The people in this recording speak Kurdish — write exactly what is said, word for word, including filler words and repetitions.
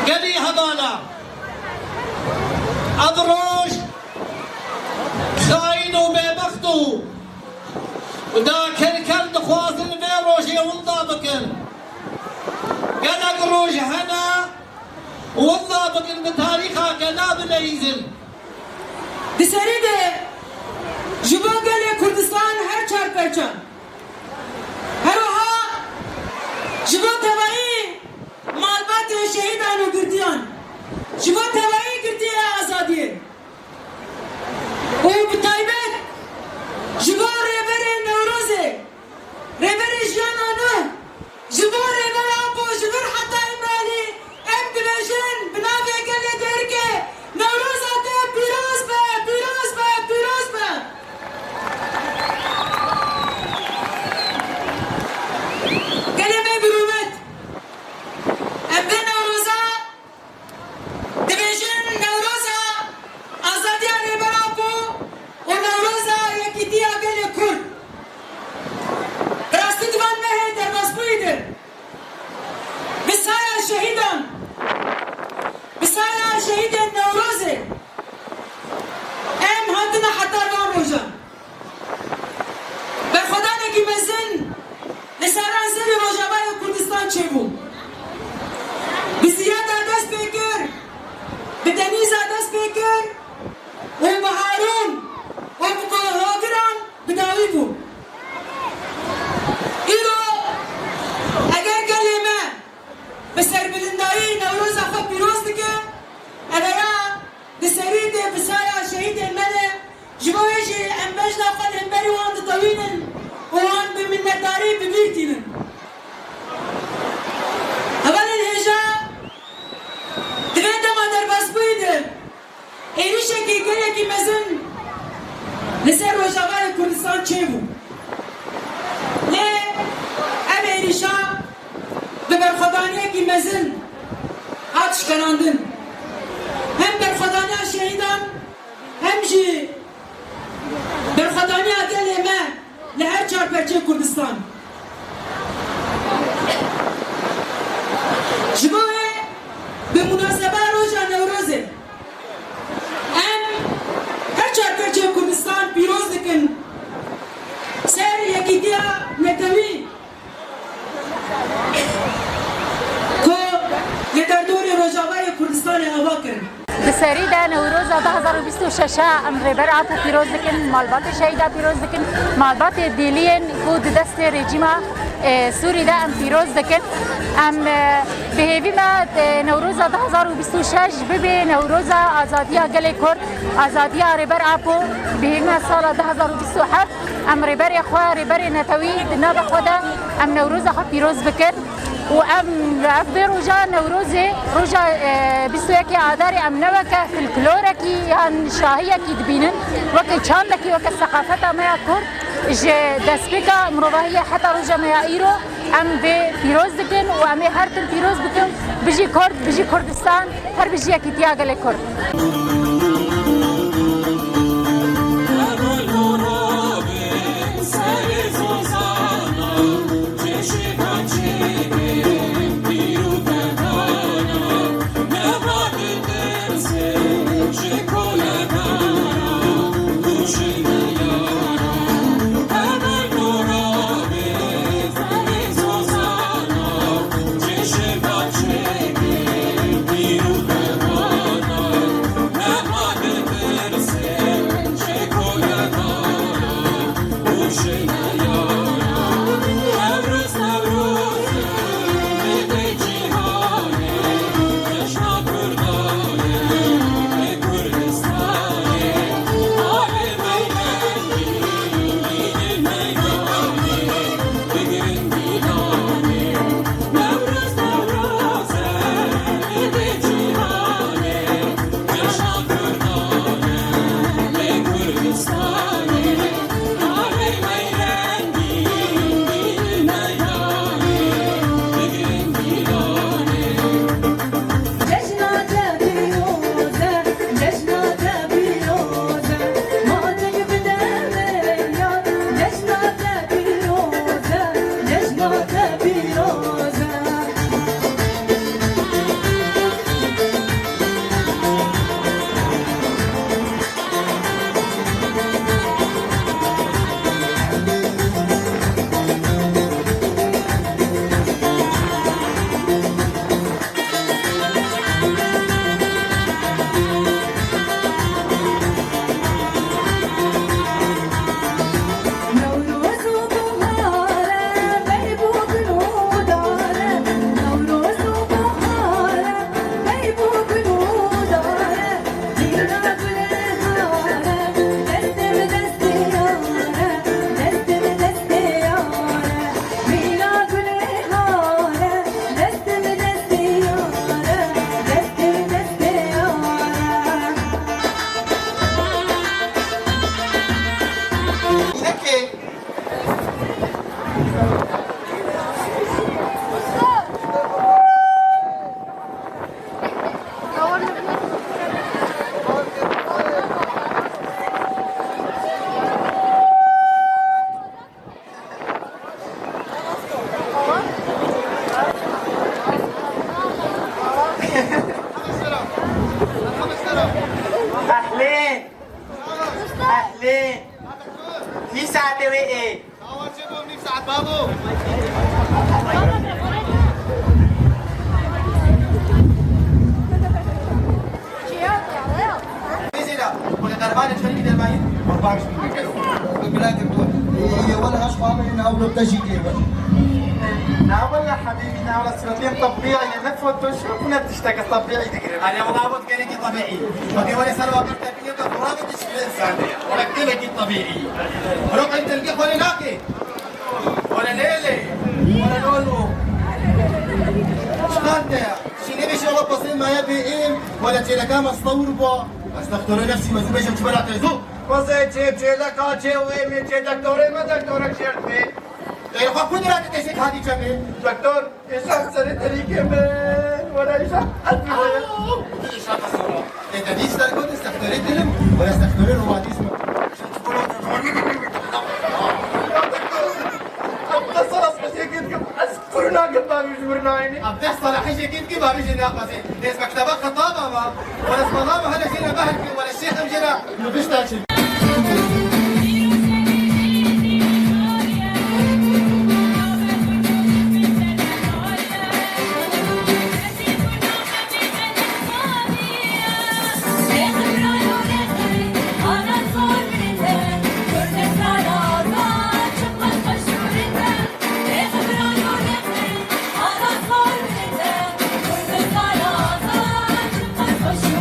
Gelî hevala, ev roj xaîn û bêbext û dakerker dixwazin vê rojê winda bikin. Gelek roj hene, winda bikin, bi tarîxa ke nabineyîzin. Di serî de ji bo gelê Kurdistan her çar perçe. Her wiha ji bo tevayî malbatê şehîdan û girtiyan, ji bo tevayî girtiyê azadiyê û bi taybet ji bo Rêberê Newrozê, Rêberê Jiyana Nuh, ji bo Rêber Apo ji vir heta Îmralî em dibêjin bi navê gelê Dêrikê, Newroza te pîroz be, pîroz be, pîroz be. Gelê me bi rûmet, em vê Newroza dibêjin Newroza azadiya Rêber Apo û Newroza yekîtiya gelê Kurd. Bi rastî di van mehê derbasbûyî de, bi saya şehîdan, bi saya şehîdên Newrozê em hatine heta van rojan. Berxwedanekî mezin li seran serê Rojavayê Kurdistan çêbû. Bi Ziyada dest pê kir, bi Denîza dest pê kir û bi Harûn û bi Hogiran bi dawî bû. Îro eger gelê me bi serbilindayî Newroza xwe pîroz dike, ev ya di serî de bi saya şehîdên me de, ji bo wê jî em bejna xwe li hemberî wan ditewînin û wan bi minnetdarî bi bîr tînin. Hevalên hêja, di vê dema derbasbûyî de êrîşekî gelekî mezin li ser Rojavayê Kurdistan çêbû. Lê ev êrîşa bi berxwedaniyekî mezin hat şikerandin. Hem berxwedaniya şehîdan, hem jî berxwedaniya gelê me li her çar perçeyê Kurdistan. Ji bo wê bi munaseba Roja Newrozê em her çar perçeyê Kurdistan pîroz dikin ser yekîtiya netewî ku li derdorê Rojavayê Kurdistanê ava kirin. Di serî de Newroza du hezar û bîst û şeş em Rêber Apo pîroz dikin, malbatê şehîda pîroz dikin, malbatê dêliyên ku di destê rejîma, e, Sûrî de em pîroz dikin. Em, e, bi hêvî me, e, Newroza du hezar û bîst û şeş bibe Newroza azadiya gelê Kurd, azadiya Rêber Apo, bi hêvî me sala du hezar û bîst û heft em rêberê xwe, rêberê netewî di nava xwe de em Newroza xwe pîroz bikin. Û em ev vê roja Newrozê, roja, e, bîst û yekê Adarê em ne weke folklorekî yan şahiyekî dibînin, weke çandekî, weke seqafeta me ya Kurd, ji destpêka mirovahiyê heta roja me ya îro, em vê pîroz dikin û em ê her tim pîroz bikin. Bijî Kurd, bijî Kurdistan, her bijî yekîtiya gelê Kurd. Ê, nîv saetê wê ê. Bêjê la, weke qerbanê çerî dermanî, qurban şû. Bila girdo. Ê, wele haş xwe ame, ewro te jî tê. Na wele hebîbî, na wele siretên tebîî ne, ne photoshop, ne tiştek tebîî digirim. Erê, wela bû gelekî tebîî. Wekî wele ser wa bir tebîî, te xurabî dişî însan de. Wele gelekî tebîî. Rok el telge xwe nake. Wele lê lê. Wele lolo. Çiqan te ya? Şî nebêşe wele pasê maye bê êm. Wele çêleka me stewr bû. Ez doktorê nefsî me, zû bêjim çi bela te zû. Pasê çê, çêleka çê û êm ê çê doktorê me, doktorek jêr dibê. Ê, xwe ku dira te teşek hadî çemê? Doktor, êşa serê terîkê min. Wele êşa ez bibê. Ê, te dî ser got ez doktorê dilim. Wele ez doktorê romatîzm. Abdest sala xweşê kê dikim, ez qurû nakim bavê ji wir nayênî. Abdest sala xweşê kê dikim, bavê jê naxwazê. Ez mekteba xetaba ma. Wele ez bala ma hele jê re behr kir, wele şêxim jê re nivişta çi.